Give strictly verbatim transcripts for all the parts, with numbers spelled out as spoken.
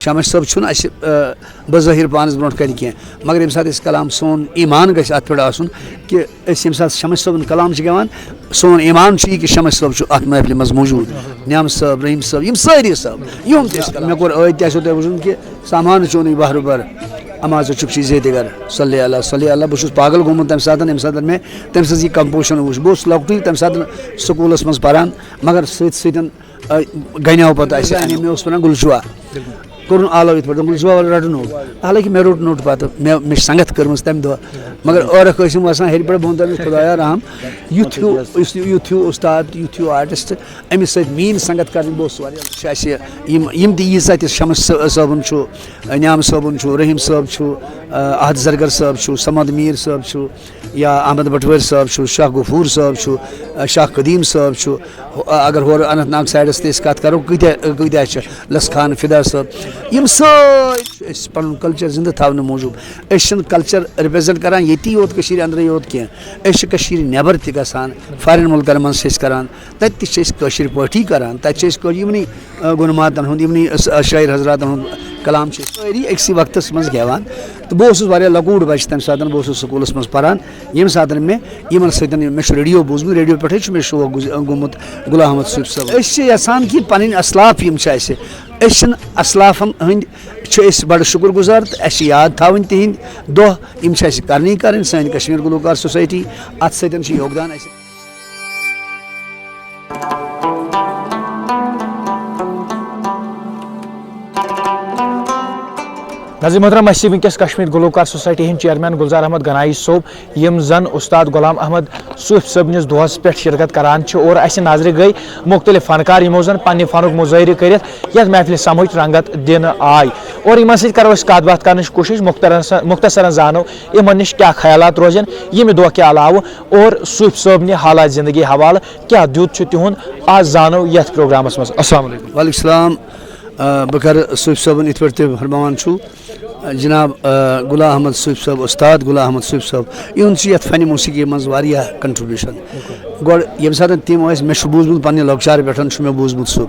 شمس صٲب چھُنہٕ اَسہِ، آ، بظٲہِر پانَس برونٛٹھ کَنہِ کینٛہہ، مگر ییٚمہِ ساتہٕ أسۍ کلام، سون ایمان گژھِ اَتھ پٮ۪ٹھ آسُن کہِ أسۍ ییٚمہِ ساتہٕ شمس صٲبُن کلام چھِ گٮ۪وان، سون ایمان چھُ یہِ کہِ شمس صٲب چھُ اَتھ محفلہِ منٛز موٗجوٗد، نعمت صٲب، رحیٖم صٲب، یِم سٲری صٲب، یِم تہِ ٲسۍ کلام۔ مےٚ کوٚر ٲدۍ تہِ آسیو تۄہہِ وٕچھُن کہِ سامان چون یہِ بہرٕ بر، اما ژٕ چھُکھ چیٖزے دِگر، صلی اللہ، صلی اللہ، بہٕ چھُس پاگل گوٚمُت تَمہِ ساتہٕ، ییٚمہِ ساتہٕ مےٚ تٔمۍ سٕنٛز یہِ composition وٕچھ۔ بہٕ اوسُس لۄکٹُے تَمہِ ساتہٕ سکوٗلَس منٛز پَران، مگر سۭتۍ سۭتۍ، آ، گَنیو پَتہٕ اَسہِ، مےٚ اوس وَنان گُلچوا، کوٚرُن آلو یِتھ پٲٹھۍ، دوٚپُن، "گُلچوا، وَلہٕ رَٹہٕ نوٹ۔" حالانکہِ مےٚ روٚٹ نوٹ پَتہٕ، مےٚ، مےٚ چھِ سنٛگَت کٔرمٕژ تَمہِ دۄہ، مگر ٲرَکھ ٲسِم وَسان ہیٚرِ پٮ۪ٹھ بۄن تام، خۄدایا رحم، یُتھ ہیوٗ، یُس، یُتھ ہیوٗ اُستاد، یُتھ ہیوٗ artist، أمِس سۭتۍ میٛٲنۍ سنٛگَت کَرٕنۍ، بہٕ اوسُس واریاہ، چھِ اَسہِ یِم، یِم تہِ ییٖژاہ تہِ شمس صٲ-، صٲبُن چھُ، نعام صٲبُن چھُ، رحیٖم صٲب چھُ، آ، احد زرگر صٲب چھُ، صمد میٖر صٲب چھُ، یا احمد بٹوٲرۍ صٲب چھُ، شاہ غفور صٲب چھُ، آ، شاہ قدیٖم صٲب چھُ۔ ہُہ-، آ، اگر ہورٕ اننت ناگ sideس تہِ أسۍ کَتھ کَرو، کۭتیٛاہ، کۭتیٛاہ چھِ، لَس خان فدا صٲب۔ یِم سٲری چھِ أسۍ پَنُن culture زِندٕ تھاونہٕ موٗجوٗب۔ أسۍ چھِنہٕ culture represent کَران ییٚتی یوت کٔشیٖرِ اَنٛدرٕے یوت کینٛہہ، أسۍ چھِ کٔشیٖرِ نٮ۪بَر تہِ گژھان، foreign مُلکَن منٛز چھِ أسۍ کَران۔ تَتہِ تہِ چھِ أسۍ کٲشِر پٲٹھی کَران، تَتہِ چھِ أسۍ کٲ-، یِمنٕے، آ، گُنماتَن ہُنٛد، یِمنٕے، آ، شٲعر حضراتَن ہُنٛد کلام چھِ أسۍ سٲری أکسٕے وقتَس منٛز گٮ۪وان۔ تہٕ بہٕ اوسُس واریاہ لۄکوٗٹ بَچہٕ تَمہِ ساتہٕ، بہٕ اوسُس سکوٗلَس منٛز پَران، ییٚمہِ ساتہٕ مےٚ یِمَن سۭتۍ، مےٚ چھُ ریڈیو بوٗزمُت، ریڈیو پٮ۪ٹھَے چھُ مےٚ شوق گُز-، گوٚمُت غلام احمد صوٗفی صٲب۔ أسۍ چھِ یَژھان کہِ پَنٕنۍ اَسلاف یِم چھِ اَسہِ، أسۍ چھِنہٕ اَسلافَن ہٕنٛدۍ، چھِ أسۍ بَڑٕ شُکُر گُزار تہٕ اَسہِ چھِ یاد تھاوٕنۍ تِہِنٛدۍ دۄہ، یِم چھِ اَسہِ کَرنی کَرٕنۍ۔ سٲنۍ کشمیٖر گلوکار society، اَتھ سۭتۍ چھِ یوگدان اَسہِ۔ ناظرین محترم، اسہِ چھِ وٕنکیٚس کشمیر گلوکار society ہٕنٛدۍ chairman گلزار احمد گنایی صٲب، یِم زن استاد غلام احمد صوفی صٲبنِس دۄہس پٮ۪ٹھ شرکت کران چھِ اور اسہِ نظرِ گٔے مختلف فنکار، یِمو زن پننہِ فنُک مظٲہرٕ کٔرِتھ یتھ محفلہِ سماہٕچ رنگت دِنہٕ آے۔ اور یِمن سۭتۍ کرو أسۍ کتھ باتھ کرنٕچ کوٗشش، مختصرن سا-، مختصرن زانو یِمن نِش کیٛاہ خیالات روزن ییٚمہِ دۄہ کہِ علاوٕ اور صوفی صٲبنہِ حالات زندگی حوالہٕ کیٛاہ دیُت چھُ تِہُنٛد، آز زانو یتھ پروگرامس منٛز۔ السلام علیکم۔ وعلیکم السلام۔ آ، بہٕ کرٕ صوفی صٲبُن یِتھ پٲٹھۍ تُہۍ فرماوان چھُو، آ، جناب، آ، غلام احمد صوفی صٲب، استاد غلام احمد صوفی صٲب، یِہُنٛد چھُ یتھ فنِ موسیقی منٛز واریاہ contribution۔ گۄڈٕ ییٚمہِ ساتہٕ تِم ٲسۍ، مےٚ چھُ بوٗزمُت پننہِ لۄکچارٕ پٮ۪ٹھ چھُ مےٚ بوٗزمُت سُہ،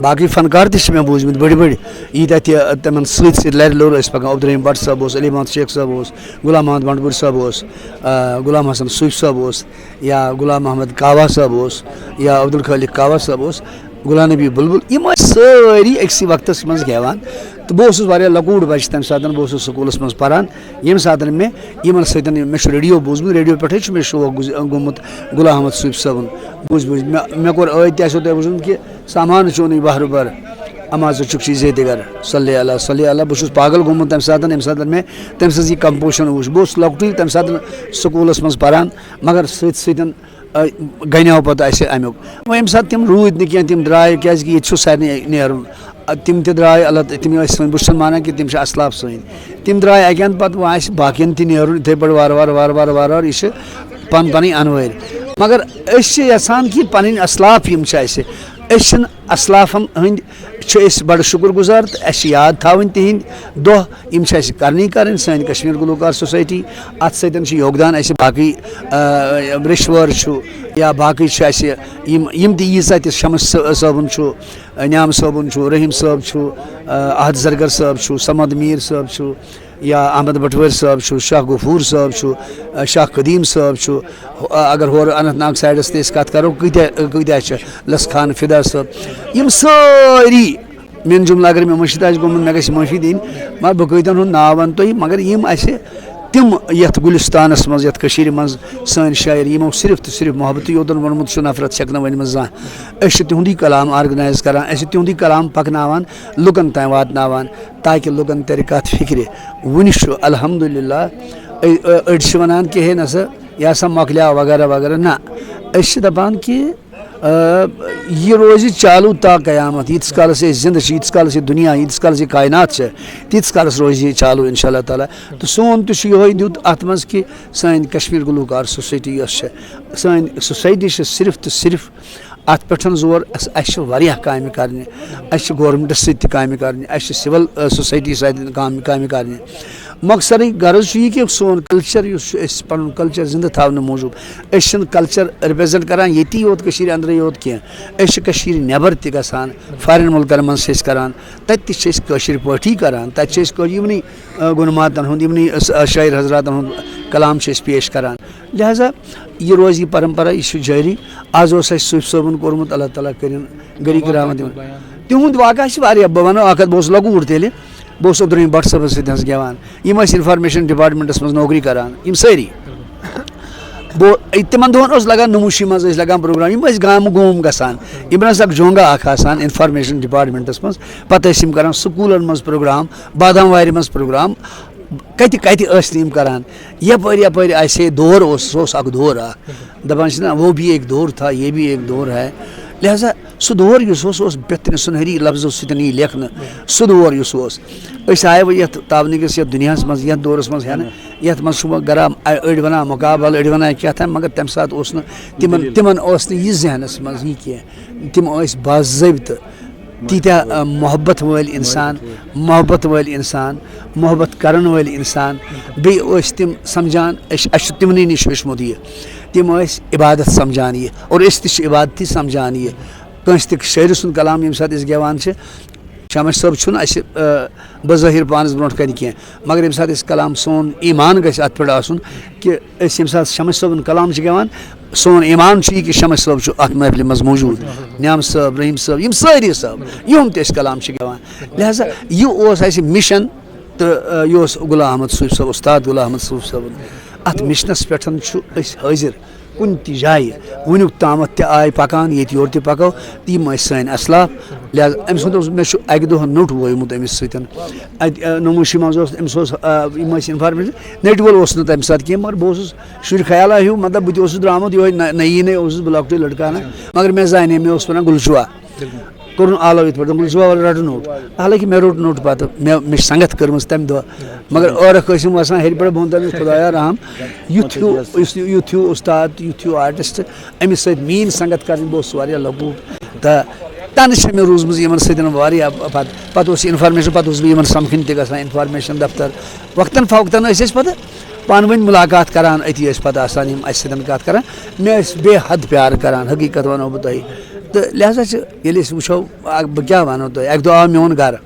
باقٕے فنکار تہِ چھِ مےٚ بوٗزمٕتۍ بٔڑۍ بٔڑۍ، ییٖتیٛاہ تہِ، آ، تِمن سۭتۍ سۭتۍ لرِ لوٚر ٲسۍ پکان، عبدالرحیم بٹ صٲب اوس، علی محمد شیخ صٲب اوس، غلام محمد بنڈپوری صٲب اوس، آ، غلام حسن صوفی صٲب اوس، یا غلام محمد کاوا صٲب اوس، یا عبدالخالق کاوا صٲب اوس، غلام نبی بلبل، یِم ٲسۍ سٲری أکسٕے وقتس منٛز گٮ۪وان۔ تہٕ بہٕ اوسُس واریاہ لۄکوٗٹ بچہٕ تَمہِ ساتہٕ، بہٕ اوسُس سکوٗلس منٛز پران، ییٚمہِ ساتہٕ مےٚ یِمن سۭتۍ، مےٚ چھُ ریڈیو بوٗزمُت، ریڈیو پٮ۪ٹھے چھُ مےٚ شوق گُز-، گوٚمُت غلام احمد صوفی صٲبُن۔ بوٗزۍ بوٗزۍ مےٚ، مےٚ کوٚر ٲدۍ تہِ آسیو تۄہہِ وٕچھُن کہِ سامان چونُے بہرٕ بر، اما ژٕ چھُکھ چیٖزے دِگر، صلی اللہ، صلی اللہ۔ بہٕ چھُس پاگل گوٚمُت تَمہِ ساتہٕ، ییٚمہِ ساتہٕ مےٚ تٔمۍ سٕنٛز یہِ composition وٕچھ۔ بہٕ اوسُس لۄکٹُے تَمہِ ساتہٕ سکوٗلس منٛز پران، مگر سۭتۍ سۭتۍ، آ، گنیو پتہٕ اَسہِ اَمیُک۔ وۄنۍ ییٚمہِ ساتہٕ تِم روٗدۍ نہٕ کینٛہہ، تِم درٛاے، کیٛازِکہِ ییٚتہِ چھُ سارنٕے نیرُن۔ آ، تِم تہِ درٛاے، اللہ ت-، تِم ٲسۍ سٲنۍ، بہٕ چھُس نہٕ مانان کہِ تِم چھِ اَسلاف سٲنۍ۔ تِم درٛاے اَکہِ اَندٕ، پتہٕ وۄنۍ آسہِ باقین تہِ نیرُن، یِتھَے پٲٹھۍ وارٕ وارٕ، وارٕ وارٕ، وارٕ وارٕ، یہِ چھِ پن پنٕنۍ انوٲرۍ۔ مگر أسۍ چھِ یژھان کہِ پنٕنۍ اَسلاف یِم چھِ اَسہِ، أسۍ چھِنہٕ اَسلافن ہٕنٛدۍ چھِ أسۍ بڑٕ شُکُر گُزار تہٕ اَسہِ چھِ یاد تھاوٕنۍ تِہِنٛدۍ دۄہ، یِم چھِ اَسہِ کرنی کرٕنۍ۔ سٲنۍ کشمیر گلوکار society، اَتھ سۭتۍ چھِ یوگدان اَسہِ باقٕے، آ، ریٚشوٲر چھُ یا باقٕے چھِ اَسہِ یِم، یِم تہِ ییٖژاہ تہِ شمس صٲ-، صٲبُن چھُ، نعام صٲبُن چھُ، رحیٖم صٲب چھُ، آ، احد زرگر صٲب چھُ، صمد میٖر صٲب چھُ، یا احمد بٹوٲرۍ صٲب چھُ، شاہ غفور صٲب چھُ، آ، شاہ قدیٖم صٲب چھُ، آ، اگر ہورٕ اننت ناگ sideس تہِ أسۍ کتھ کرو، کۭتیاہ، کۭتیاہ چھِ، لس خان فدا صٲب، یِم سٲری، میون جملہٕ اگر مےٚ مٔشِتھ آسہِ گوٚمُت، مےٚ گژھِ معٲفی دِنۍ، مگر بہٕ کۭتیاہن ہُنٛد ناو ونہٕ تۄہہِ، مگر یِم اسہِ تِم یتھ گُلستانس منٛز، یتھ کٔشیٖرِ منٛز سٲنۍ شٲعر، یِمو صرف تہٕ صرف محبتٕے یوتن ووٚنمُت چھُ، نفرت چھکھ نہٕ ؤنمٕژ زانٛہہ۔ أسۍ چھِ تِہُنٛدُے کلام organise کران، أسۍ چھِ تِہُنٛدُے کلام پکناوان، لُکن تام واتناوان، تاکہِ لُکن ترِ کتھ فکرِ۔ وُنہِ چھُ الحمدللہ، أ-، أ-، أڑۍ چھِ ونان کہِ ہے نسا، یہِ ہسا مۄکلیو وغیرہ وغیرہ۔ نہ، أسۍ چھِ دپان کہِ، آ، یہِ روزِ چالو تا قیامت۔ ییٖتِس کالس أسۍ زندٕ چھِ، ییٖتِس کالس یہِ دُنیا، ییٖتِس کالس یہِ کائنات چھِ، تیٖتِس کالس روزِ یہِ چالو انشاءاللہ تعالیٰ۔ تہٕ سون تہِ چھُ یِہوٚے دیُت اتھ منٛز کہِ سٲنۍ کشمیر گلوکار society یۄس چھِ، سٲنۍ society چھِ صرف تہٕ صرف اتھ پٮ۪ٹھ زور، اس-، اسہِ چھِ واریاہ کامہِ کرنہِ، اسہِ چھِ governmentس سۭتۍ تہِ کامہِ کرنہِ، اسہِ چھِ civil، آ، society سۭتۍ کامہِ، کامہِ کرنہِ۔ مۄخصرٕے غرض چھُ یہِ کہِ سون کلچر یُس چھُ، أسۍ پنُن کلچر زندٕ تھاونہٕ موٗجوٗب، أسۍ چھِنہٕ کلچر ریپرزینٹ کران ییٚتی یوت کٔشیٖرِ اندرٕے یوت کینٛہہ، أسۍ چھِ کٔشیٖرِ نٮ۪بر تہِ گژھان، فارین مُلکن منٛز چھِ أسۍ کران، تتہِ تہِ چھِ أسۍ کٲشِر پٲٹھی کران، تتہِ چھِ أسۍ کٲ-، یِمنٕے، آ، گُنہٕ ماتن ہُنٛد، یِمنٕے، آ، شٲعر حضراتن ہُنٛد کلام چھِ أسۍ پیش کران۔ لہذا یہِ روزِ یہِ پرمپرا، یہِ چھُ جٲری۔ از اوس اَسہِ صوٗفۍ صٲبُن کوٚرمُت، اللہ تعالیٰ کٔرِن گٔری کرامت دِوان۔ تِہُنٛد واقعہ چھِ واریاہ، بہٕ وَنو اکھ کتھ، بہٕ اوسُس لۄکوٗٹ تیٚلہِ، بہٕ اوسُس عبدالرحیٖم بٹ صٲبَس سۭتۍ حظ گٮ۪وان۔ یِم ٲسۍ انفارمیشن ڈپارٹمنٹس منٛز نوکری کران، یِم سٲری۔ بہٕ، تِمن دۄہن اوس لگان نموشی منٛز ٲسۍ لگان پروگرام، یِم ٲسۍ گامہٕ گوم گژھان، یِمن ٲس اکھ جونگا اکھ آسان انفارمیشن ڈپارٹمنٹس منٛز، پتہٕ ٲسۍ یِم کران سکوٗلن منٛز پروگرام، بادام وارِ منٛز پروگرام، کتہِ کتہِ ٲسۍ نہٕ یِم کران۔ یپٲرۍ یپٲرۍ آسہِ ہے دور اوس، سُہ اوس اکھ دور اکھ۔ دپان چھِ نا، وہ بھی ایک دور تھا، یہ بھی ایک دور ہے۔ لہذا سُہ دور یُس اوس، سُہ اوس بہترین، سُنہری لفظو سۭتۍ یی لیکھنہٕ۔ سُہ دور یُس اوس، أسۍ آے وۄنۍ یتھ تاونہٕ کِس یتھ دُنیاہس منٛز، یتھ دورس منٛز ہٮ۪نہٕ، یتھ منٛز چھُ وۄنۍ گرا-، أڑۍ ونان مقابلہٕ، أڑۍ ونان کیٛاہ تام، مگر تمہِ ساتہٕ اوس نہٕ تِمن، تِمن اوس نہٕ یہِ ذہنس منٛز یہِ کینٛہہ۔ تِم ٲسۍ باضٲبطہٕ تیٖتیٛاہ، آ، محبت وٲلۍ انسان، محبت وٲلۍ انسان، محبت کرن وٲلۍ انسان۔ بیٚیہِ ٲسۍ تِم سمجھان، أسۍ، اَسہِ چھُ تِمنٕے نِش ہیوٚچھمُت یہِ۔ تِم ٲسۍ عبادت سمجھان یہِ، اور أسۍ تہِ چھِ عبادتٕے سمجھان یہِ۔ کٲنٛسہِ تہِ شٲعرٕ سُنٛد کلام ییٚمہِ ساتہٕ أسۍ گٮ۪وان چھِ، شمس صٲب چھُنہٕ اَسہِ، آ، بظٲہر پانَس برونٛٹھ کَنہِ کینٛہہ، مگر ییٚمہِ ساتہٕ أسۍ کلام، سون ایٖمان گژھِ اَتھ پٮ۪ٹھ آسُن کہِ أسۍ ییٚمہِ ساتہٕ شمس صٲبُن کلام چھِ گٮ۪وان، سون ایٖمان چھُ یہِ کہِ شمس صٲب چھُ اَتھ محفلہِ منٛز موٗجوٗد، نعم صٲب، رحیٖم صٲب، یِم سٲری صٲب، یِہُنٛد تہِ أسۍ کلام چھِ گٮ۪وان۔ لہذا یہِ اوس اَسہِ مِشن، تہٕ، آ، یہِ اوس غلام احمد صوٗفی صٲب، اُستاد غلام احمد صوٗفی صٲبُن۔ اَتھ مِشنَس پٮ۪ٹھ چھُ أسۍ حٲضِر۔ کُنہِ تہِ جایہِ وٕنیُک تامَتھ تہِ آے پَکان، ییٚتہِ یورٕ تہِ پَکو، تہٕ یِم ٲسۍ سٲنۍ اَسلاف۔ لہذا أمۍ سُنٛد اوس، مےٚ چھُ اَکہِ دۄہ نوٚٹ وویمُت أمِس سۭتۍ۔ اَتہِ، آ، نموٗشی منٛز اوس، أمِس اوس، آ، یِم ٲسۍ اِنفارمیشن، نیٚٹہِ وول اوس نہٕ تَمہِ ساتہٕ کینٛہہ، مگر بہٕ اوسُس شُرۍ خیالا ہیوٗ، مطلب، بہٕ تہِ اوسُس درٛامُت یِہوٚے نہ-، نٔیی نٔے اوسُس بہٕ لۄکٹُے لٔڑکہٕ ہنا، مگر مےٚ زانے، مےٚ اوس وَنان گُلچوا۔ کوٚرُن آلو یِتھ پٲٹھۍ، دوٚپُن، "زٕ وَل رَٹہٕ نوٚٹ۔" حالانکہِ مےٚ روٚٹ نوٚٹ پَتہٕ، مےٚ، مےٚ چھِ سنگت کٔرمٕژ تَمہِ دۄہ۔ مگر ٲرَکھ ٲسِم وَسان ہیٚرِ پٮ۪ٹھ بۄن، دَپان، "خۄدایا رحم، یُتھ ہیوٗ، یُس، یُتھ ہیوٗ اُستاد، یُتھ ہیوٗ آرٹسٹ، أمِس سۭتۍ میٛٲنۍ سنگت کَرٕنۍ۔" بہٕ اوسُس واریاہ لۄکُٹ۔ تہٕ تَنہٕ چھےٚ مےٚ روٗزمٕژ یِمَن سۭتۍ واریاہ پَتہٕ، پَتہٕ اوس یہِ اِنفارمیشَن، پَتہٕ اوسُس بہٕ یِمَن سَمکھٕنۍ تہِ گژھان، اِنفارمیشَن دفتر۔ وقتاً فوقتاً ٲسۍ أسۍ پَتہٕ پانہٕ ؤنۍ مُلاقات کَران، أتی ٲسۍ پَتہٕ آسان یِم اَسہِ سۭتۍ کَتھ کَران۔ مےٚ ٲسۍ بے حد پیار کَران، حقیٖقت وَنو بہٕ تۄہہِ۔ تہٕ لہذا چھِ، ییٚلہِ أسۍ وٕچھو، اَکھ، بہٕ کیٛاہ وَنو تۄہہِ، اَکہِ دۄہ آو میون گَرٕ۔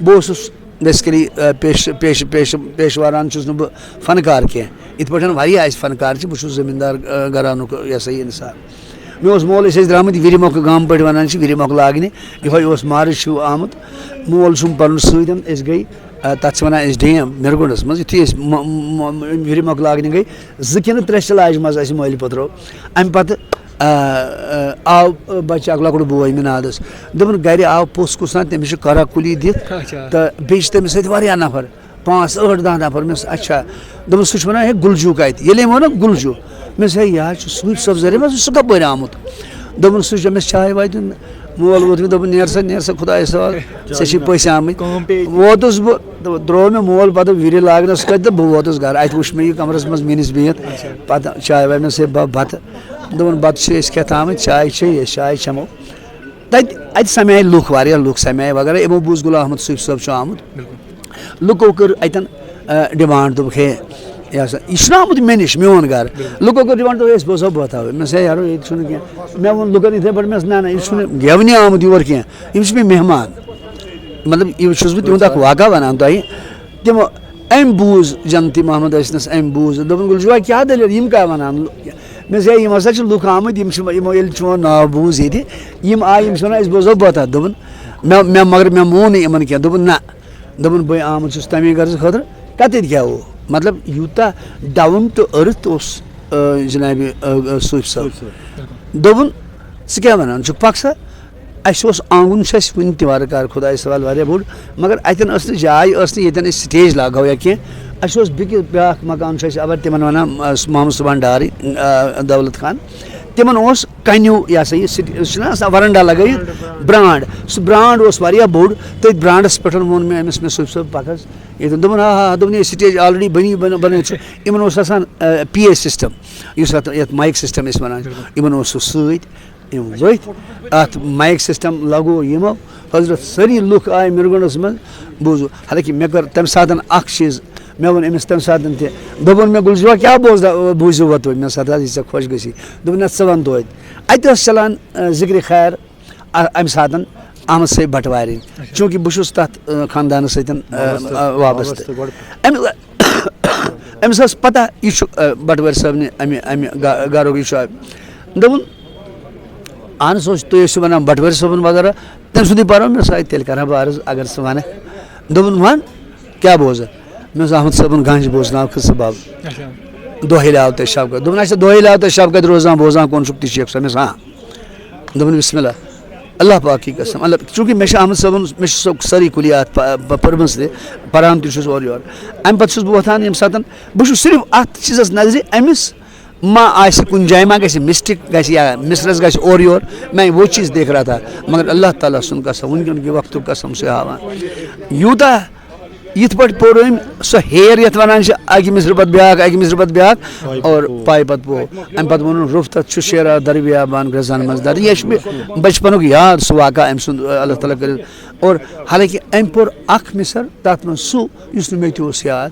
بہٕ اوسُس بیسِکٔلی، آ، پیش-، پیش-، پیش-، پیشہٕ وارانہٕ چھُس نہٕ بہٕ فنکار کینٛہہ۔ یِتھ پٲٹھۍ واریاہ اَسہِ فنکار چھِ، بہٕ چھُس زٔمیٖندار، آ، گَرانُک، یہِ ہسا یہِ اِنسان۔ مےٚ اوس مول، أسۍ ٲسۍ درٛامٕتۍ وِرِ مۄکھٕ گامہٕ پٲٹھۍ وَنان چھِ، وِرِ مۄکھٕ لاگنہِ۔ یِہوٚے اوس مارٕچ ہیوٗ آمُت۔ مول چھُم پَنُن سۭتۍ، أسۍ گٔے، آ، تَتھ چھِ وَنان أسۍ ڈیم مِرگُنڈَس منٛز۔ یُتھُے أسۍ مۄ-، مۄ-، وِرِ مۄکھٕ لاگنہِ گٔے، زٕ کِنہٕ ترٛےٚ چھِ لاجہِ منٛز اَسہِ مٲلۍ پوٚترو۔ اَمہِ پَتہٕ، آ، آ، آو، آ، بَچہِ اَکھ لۄکُٹ بوے مِنادَس۔ دوٚپُن، گَرِ آو پوٚژھ کُس تام، تٔمِس چھِ کَرا کُلی دِتھ۔ اچھا۔ تہٕ بیٚیہِ چھِ تٔمِس سۭتۍ واریاہ نفر۔ پانٛژھ، ٲٹھ، دَہ نفر۔ مےٚ ووٚنُس، "اچھا۔" دوٚپُن، "سُہ چھُ وَنان، ہے، گُلجوٗ کَتہِ؟" ییٚلہِ أمۍ ووٚن نا گُلجوٗ، مےٚ دوٚپُس، "ہے، یہِ حظ چھُ صوٗفۍ صٲب زرے منٛز، سُہ کَپٲرۍ آمُت؟" دوٚپُن، "سُہ چھُ أمِس چاے واے دیُن۔" مول ووت مےٚ، دوٚپُن، "نیر سا، نیر سا، خۄدایَس حوالہٕ، ژےٚ چھی پٔژھۍ آمٕتۍ۔" کٲم پیٚیہِ۔ ووتُس بہٕ، تہٕ درٛاو مےٚ مول پَتہٕ وِرِ لاگنَس کَتہِ، تہٕ بہٕ ووتُس گَرٕ۔ اَتہِ وُچھ مےٚ یہِ کَمرَس منٛز میٛٲنِس بِہِتھ۔ پَتہٕ چاے واے مےٚ سۭتۍ بَ-، بَتہٕ۔ دوٚپُن، "بَتہٕ چھِ أسۍ کھٮ۪تھ آمٕتۍ، چاے چھے أسۍ، چاے چٮ۪مو۔" تَتہِ، اَتہِ سَمے لُکھ، واریاہ لُکھ سَمے وغیرہ۔ یِمو بوٗز غلام احمد صوٗفی صٲب چھُ آمُت۔ لُکو کٔر اَتٮ۪ن، آ، ڈِمانڈ، دوٚپُکھ، "ہے، یہِ ہسا، یہِ چھُنہٕ آمُت مےٚ نِش، میون گرٕ۔" لُکو کٔر ڈِمانڈ، دوٚپُکھ، "أسۍ بوزو بٲتھا وٲلۍ۔" مےٚ دوٚپُس، "ہے یارو، ییٚتہِ چھُنہٕ کینٛہہ۔" مےٚ ووٚن لُکن یِتھَے پٲٹھۍ، مےٚ دوٚپُس، "نہ، نہ، یہِ چھُنہٕ گٮ۪ونہِ آمُت یور کینٛہہ، یِم چھِ مےٚ مہمان۔" مطلب، یہِ چھُس بہٕ تِہُنٛد اکھ واقعہ وَنان تۄہہِ۔ تِمو أمۍ بوٗز جنتی محمد ٲسنَس، أمۍ بوٗز، دوٚپُن، "گُلجوا، کیٛاہ دٔلیٖل؟ یِم کیٛاہ وَنان؟" مےٚ دوٚپُس، "ہے، یِم ہسا چھِ لُکھ آمٕتۍ، یِم چھِ، یِمو ییٚلہِ چون ناو بوٗز ییٚتہِ، یِم آے، یِم چھِ وَنان، أسۍ بوزو بٲتھا۔" دوٚپُن، مےٚ، مےٚ، مگر مےٚ مون نہٕ یِمَن کینٛہہ۔ دوٚپُن، "نہ۔" دوٚپُن، "بہٕ آمُت چھُس تَمے غرضہٕ خٲطرٕ، کَتٮ۪تھ کیٛاہ گوٚو؟" مطلب، یوٗتاہ down to earth اوس، آ، جنابِ، آ، آ، صوٗفۍ صٲب۔ صوٗفۍ صٲب۔ دوٚپُن، "ژٕ کیٛاہ وَنان چھُکھ؟ پَکھ سا۔" اَسہِ اوس آنٛگُن چھُ اَسہِ وٕنہِ تہِ وارٕ کارٕ خۄدایَس حوالہٕ واریاہ بوٚڑ، مگر اَتٮ۪ن ٲس نہٕ جاے، ٲس نہٕ ییٚتٮ۪ن أسۍ stage لاگہو یا کینٛہہ۔ اَسہِ اوس بیٚکِس، بیٛاکھ مکان چھُ اَسہِ اَوَر، تِمَن وَنان، آ، سُہ محمد صُبحان ڈارٕنۍ، آ، دولت خان۔ تِمَن اوس کَنیوٗ، یہِ ہسا یہِ سِٹ-، سُہ چھُنہ آسان وَرَنڈا لَگٲیِتھ، برٛانٛڈ۔ سُہ برٛانٛڈ اوس واریاہ بوٚڑ، تٔتھۍ برٛانٛڈَس پٮ۪ٹھ ووٚن مےٚ أمِس، مےٚ صوٗفۍ صٲب، پَکھ حظ ییٚتٮ۪ن۔ دوٚپُن، "آ، آ،" دوٚپُن، "یہِ stage already بَنی، بَن-، بَنٲوِتھ چھُ۔" یِمَن اوس آسان، آ، P A system، یُس اَتھ، یَتھ mic system أسۍ وَنان چھِ، یِمَن اوس سُہ سۭتۍ۔ یِم ؤتھۍ، اَتھ mic system لگو یِمو، حضرت سٲری لُکھ آے مِرگُنڈَس منٛز، بوٗزُو۔ حالانکہِ مےٚ کٔر تَمہِ ساتہٕ اَکھ چیٖز، مےٚ ووٚن أمِس تَمہِ ساتہٕ تہِ، دوٚپُن مےٚ، "گُلزوا، کیٛاہ بوزا-، بوٗزِو وۄتھ تُہۍ؟" مےٚ سا، "یہِ ژےٚ خۄش گژھی۔" دوٚپُن، "نہ، ژٕ وَن توتہِ۔" اَتہِ ٲس چَلان، آ، ذِکرِ خیر، آ، اَمہِ ساتہٕ احمد صٲب بَٹوارِنۍ۔ اچھا۔ چوٗنٛکہِ بہٕ چھُس تَتھ، آ، خاندانَس سۭتۍ، آ، وابستہٕ۔ آ، وابستہٕ۔ وابستہٕ گۄڈٕ۔ أمِس، أمِس ٲس پَتہ، یہِ چھُ، آ، بَٹوٲرۍ صٲبنہِ، اَمہِ، اَمہِ گَ-، گَرُک یہِ چھُ۔ دوٚپُن، اہن سا، تُہۍ ٲسِو وَنان بَٹوٲرۍ صٲبُن وغٲرہ، تٔمۍ سُنٛدُے پَرو۔ مےٚ سا، تیٚلہِ کَرٕ ہا بہٕ عرض، اگر ژٕ وَنکھ۔ دوٚپُن، وَن، کیٛاہ بوزٕ؟ مےٚ اوس احمد صٲبُن گنج بوزناو قصہٕ بب۔ اچھا۔ دۄہلہِ آو تہٕ شب کتہِ۔ دوٚپُن، اچھا، دۄہلہِ آو تہٕ شب کتہِ روزان بوزان کون چھُکھ تہِ شیخ صٲب؟ مےٚ ووٚنُس، ہاں۔ دوٚپُن، بسم اللہ، اللہ پاکی قسم، اللہ، چوٗنٛکہِ مےٚ چھِ احمد صٲبُن، مےٚ چھِ سۄ سٲرٕے کُلیات پ-، پ-، پٔرمٕژ تہِ، پران تہِ چھُس اورٕ یورٕ۔ اَمہِ پتہٕ چھُس بہٕ وۄتھان ییٚمہِ ساتہٕ، بہٕ چھُس صرف اَتھ چیٖزس نظرِ، أمِس ما آسہِ کُنہِ جایہِ، ما گژھِ مسٹیک گژھِ یا مِسرس گژھِ اورٕ یورٕ، میں وہ چیز دیکھ رہا تھا۔ مگر اللہ تعالیٰ سُنٛد قسم، وٕنکیٚن کہِ وقتُک قسم چھُ ہاوان، یوٗتاہ یِتھ پٲٹھۍ پوٚر أمۍ سۄ ہیر یَتھ وَنان چھِ، اَکہِ مِسرٕ پَتہٕ بیٛاکھ، اَکہِ مِسرٕ پَتہٕ بیٛاکھ، اور پایہِ پَتہٕ پوٚو۔ اَمہِ پَتہٕ ووٚنُن، "رُف تَتھ چھُ شیرا دریا بان گرٛزَن منٛز درد۔" یہِ چھُ مےٚ بَچپَنُک یاد، سُہ واقعہ أمۍ سُنٛد، اللہ تعالیٰ کٔرِتھ۔ اور حالانکہ أمۍ پوٚر اَکھ مِسر تَتھ منٛز سُہ، یُس نہٕ مےٚ تہِ اوس یاد۔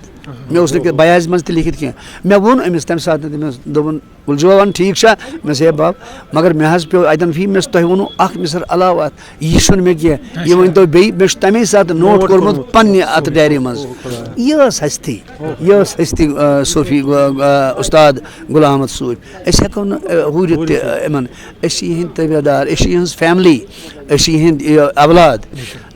مےٚ اوس نہٕ کہِ بیازِ منٛز تہِ لیکھِتھ کینٛہہ۔ مےٚ ووٚن أمِس تَمہِ ساتہٕ، تٔمِس دوٚپُن، گُلزوان، ٹھیٖک چھا؟ مےٚ دوٚپُس، "ہے بب، مگر مےٚ حظ پیوٚو اَتٮ۪ن فی، مےٚ دوٚپُس، تۄہہِ ووٚنوُ اَکھ مِسر علاوٕ اَتھ، یہِ چھُنہٕ مےٚ کینٛہہ، یہِ اچھا۔ ؤنۍ تو بیٚیہِ، مےٚ چھُ تَمے ساتہٕ نوٹ نوٹ کوٚرمُت کوٚرمُت۔ پنٛنہِ اَتھ ڈایری منٛز۔" یہِ ٲس ہستی، یہِ ٲس ہستی، آ، صوفی، آ، آ، اُستاد غلام احمد صوٗفۍ۔ أسۍ ہٮ۪کو نہٕ، آ، ہُرِتھ تہِ، آ، یِمن۔ أسۍ چھِ یِہِنٛدۍ تٲبیدار، أسۍ چھِ یِہٕنٛز فیملی، أسۍ چھِ یِہِنٛدۍ، یہِ، اولاد۔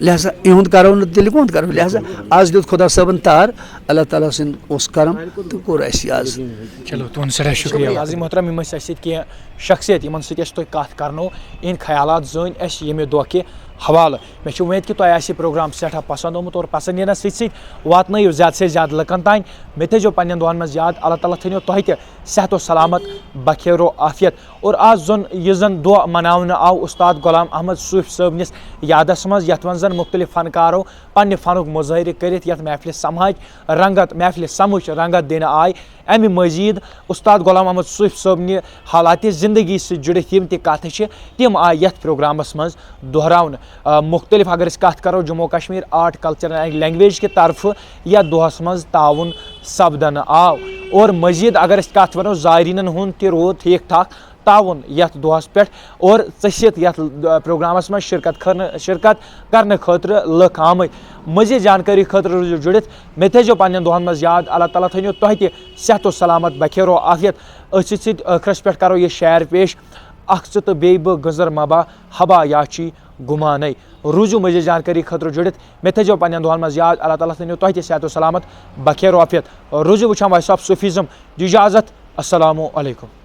لہذا یِہُنٛد کرو نہٕ تیٚلہِ کُہُنٛد کرو؟ لہذا آز دیُت خۄدا صٲبن تار، اللہ تعالیٰ سٕنٛد اوس کرم تہٕ کوٚر اَسہِ یہِ آز۔ چلو، تُہُنٛد سٮ۪ٹھاہ شُکریہ۔ عظیٖم محترم، یِم ٲسۍ اَسہِ سۭتۍ کینٛہہ شخصیت، یِمن سۭتۍ اَسہِ تۄہہِ کَتھ کرنو، یِہِنٛدۍ خیالات زٲنۍ اَسہِ ییٚمہِ دۄہ کہِ حوالہٕ۔ مےٚ چھِ اُمید کہِ تۄہہِ آسہِ یہِ پروگرام سٮ۪ٹھاہ پسنٛد آمُت اور پسنٛد یِنس سۭتۍ سۭتۍ واتنٲیِو زیادٕ سے زیادٕ لُکن تام۔ مےٚ تھٲیزیو پننٮ۪ن دۄہن منٛز یاد، اللہ تعالیٰ تھٲینو تۄہہِ تہِ صحت و سلامت، بخیر و عافیت۔ اور آز زن، یہِ زن دۄہ مناونہٕ آو اُستاد غلام احمد صوٗفۍ صٲبنِس یادس منٛز، یتھ منٛز زن مُختٔلِف فنکارو پننہِ فنُک مظٲہرٕ کٔرِتھ یتھ محفلہِ سماج رنگت، محفلہِ سمٕچ رنگت دِنہٕ آے۔ امہِ مزید اُستاد غلام محمد صوٗفۍ صٲبنہِ حالاتِ زندگی سۭتۍ جُڑِتھ یِم تہِ کتھٕ چھِ، تِم آے یتھ پروگرامس منٛز دۄہراونہٕ۔ آ، مُختٔلِف اگر أسۍ کتھ کرو Jammu Kashmir art culture and language کہِ طرفہٕ یتھ دۄہس منٛز تعاوُن سپدنہٕ آو۔ اور مزید اگر أسۍ کتھ ونو زائرینن ہُنٛد تہِ روٗد ٹھیٖک ٹھاک تعاوُن یتھ دۄہس پٮ۪ٹھ اور ژٔسِتھ یتھ، آ، پروگرامس منٛز شرکت کرنہٕ، شرکت کرنہٕ خٲطرٕ لُکھ آمٕتۍ۔ مزید جانکٲری خٲطرٕ روٗزِو جُڑِتھ۔ مےٚ تھٲیزیو پننٮ۪ن دۄہن منٛز یاد، اللہ تعالیٰ تھٲینو تۄہہِ تہِ صحت و سلامت، بخیر و عافیت۔ أتھۍ سۭتۍ سۭتۍ ٲخرس پٮ۪ٹھ کرو یہِ شعر پیش، اکھ ژٕ تہٕ بیٚیہِ بہٕ گٔنزر مبا، ہبا یا چی گُمانے۔ روٗزِو مزید جانکٲری خٲطرٕ جُڑِتھ۔ مےٚ تھٲیزیو پننٮ۪ن دۄہن منٛز یاد، اللہ تعالیٰ تھٲینو تۄہہِ تہِ صحت و سلامت، بخیر و عافیت۔ روٗزِو وٕچھان وائس آف صوفیزم۔ دِ اجازت۔ السلام علیکم۔